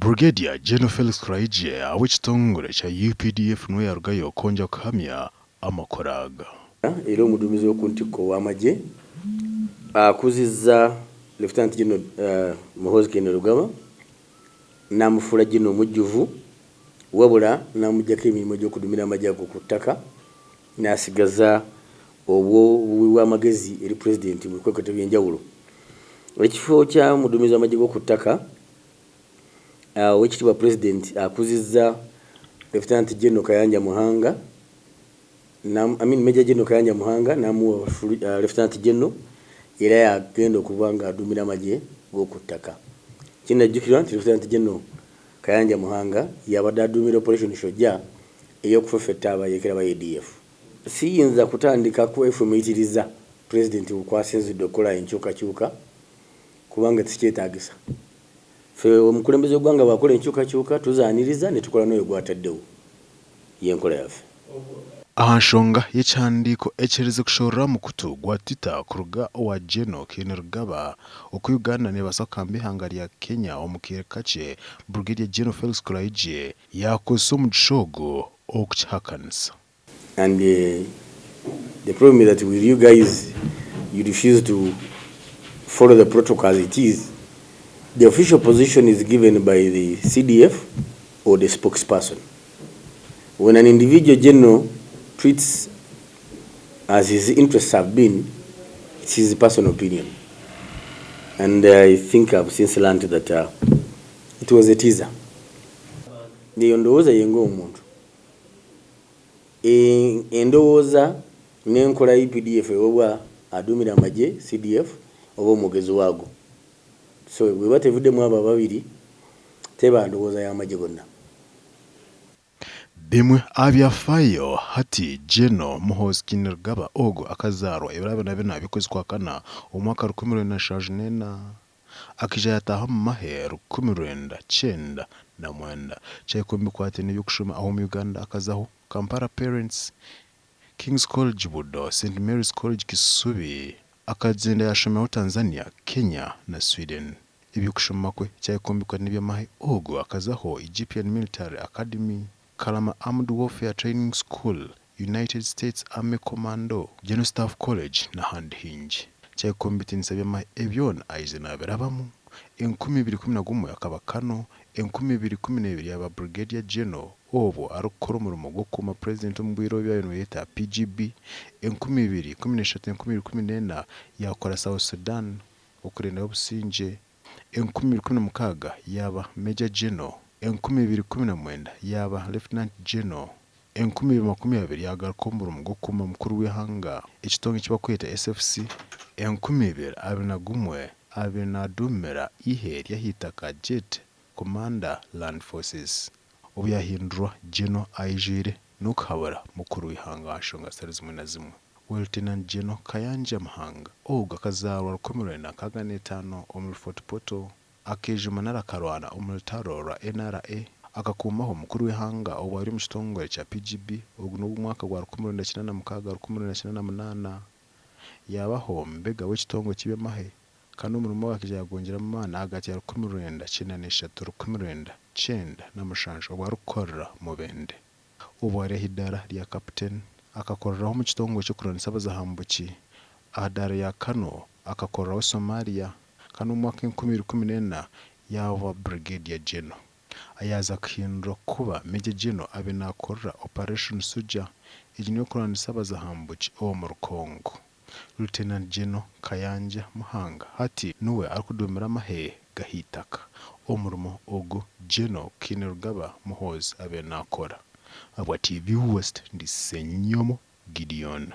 Brigadier General Felix Kulayigye ow'ekitongore kya UPDF niwe yaarugayo kwongyera kuhamya amakuru aga. Era omuduumizi w'oku ntikko ow'amagye akuzizza Lieutenant General Muhoozi Kainerugaba n'amufuula General omujjuvu wabula n'amuggyako emirimu egy'okudumira amagye ago ku ttaka n'asigaza obw'obuwi bw'amagezi eri Pulezidenti mu bikwekweto eby'enjawulo. Ekifo kya muduumizi w'amagye g'oku ttaka, Owekitiibwa Pulezidenti akuzizza Lieutenant General Kayanja Muhanga, I mean Major General Kayanja Muhanga n'amuwa Lieutenant General era y'agenda okuba ng'aduumira amagye g'oku ttaka. Kinajjukirwa nti Lieutenant General Kayanja Muhanga y'abadde aduumira Operation Shojaa ey'okufeffetta abayeekera ba ADF. Siyinza kutandika kwefumiitiriza Pulezidenti kw'asinzidde okukola enkyukakyuka kubanga sikyetaagisa. Ffe omukulembeze w'eggwanga bw'akola enkyukakyuka tuzaaniriza ne tukola n'oyo gw'ataddewo. Y'enkola yaffe. Aha nshonga y'ekihandiiko ekiherize kushohorera aha mukutu gwa Twitter kuruga owa Gen. Kainerugaba oku Uganda nebaasa kukamba eihanga rya Kenya omu kaire kakye, Brigadier General Felix Kulayigye yaakozesa omugisha ogu okukihakanisa. And the problem is that with you guys you refuse to follow the protocol as it is. The official position is given by the CDF or the spokesperson. When an individual general tweets as his interests have been, it's his personal opinion. And I think I've since learned that it was a teaser. Eyo ndowooza ye ng'omuntu. Endowooza n'enkola ya UPDF eweebwa aduumira amagye, CDF, oba omwogezi waago. So bw'eba tevuddemu abo ababiri, teba ndowooza y'amagye gonna. Bimwe aha byafaayo hati Gen. Muhoozi Kainerugaba ogu akazaarwa ebiro 24 by'okwezi kwa kana omu mwaka 1974. Akaija yaataaha omu mahe 1999. Kyahika omu bikwatiraine by'okushoma aha omu Uganda akazaho Kampala Parents, King's College Budo, St Mary's College Kisubi. Akagyenda yaashomeraho Tanzania, Kenya na Sweden. Eby'okushoma kwe kyahika omu bikwatiraine by'amahe ogu akazaho Egyptian Military Academy, Kalama Armed Warfare Training School, United States Army Commando, General Staff College n'ahandi haingi. Kyahika omu bitiinisa by'amahe ebyona aije naabirabamu. 2011 akaba Colonel, 2012 yaaba Brigadier General obwo arikukora omurimo gw'okukuuma Purezidenti omu bwire obu yaabaire nibeeyeta PGB. 2013, 2014 yaakora South Sudan okurindayo obusingye. 2016 yaaba Major General, 2019 yaaba Lieutenant General, 2020 yaagaruka omu murimo gw'okukuuma mukuru w'eihanga ekitongore eki barikweta SFC, 2021 abaire naaduumira eihe ry'ahaitaka Jet Commander Land Forces obu yaahindurwa General aijwire n'okuhabura mukuru w'eihanga aha nshonga zitari zimwe na zimwe. Lieutenant General Kayanja Muhanga ogu akazaarwa 1965 omuri Fort Portal, akeejuma nari akarwana omu rutaro rwa NRA, akakuumaho mukuru w'eihanga obu ari omu kitongore kya PGB ogu n'ogw'omwaka gwa 1986, 1988 yaabaho mbega w'ekitongore ky'eby'amahe kandi omurimo ogu akaija yagwongyeramu amaani ahagati ya 1993, 1997 obu arikukorera Mubende. Obu ari aha idaara rya Captain, akakoreraho omu kitongore ky'okurwanisa abazahambuki. Aha daara rya Colonel, akakoreraho Somalia kandi omu mwaka 2014 yaaba Brigadier General. Yaaza kuhindurwa kuba Major General abe naakorera Operation Suja, egi n'ey'okurwanisa abazahambuki omuri Congo. Lieutenant General Kayanja Muhanga hati niwe arikuduumira amahe g'ahaitaka. Omurimo ogu General Kainerugaba Muhoozi abaire naakora. Ahabwa TV West, ndi Ssenyomo Gideon.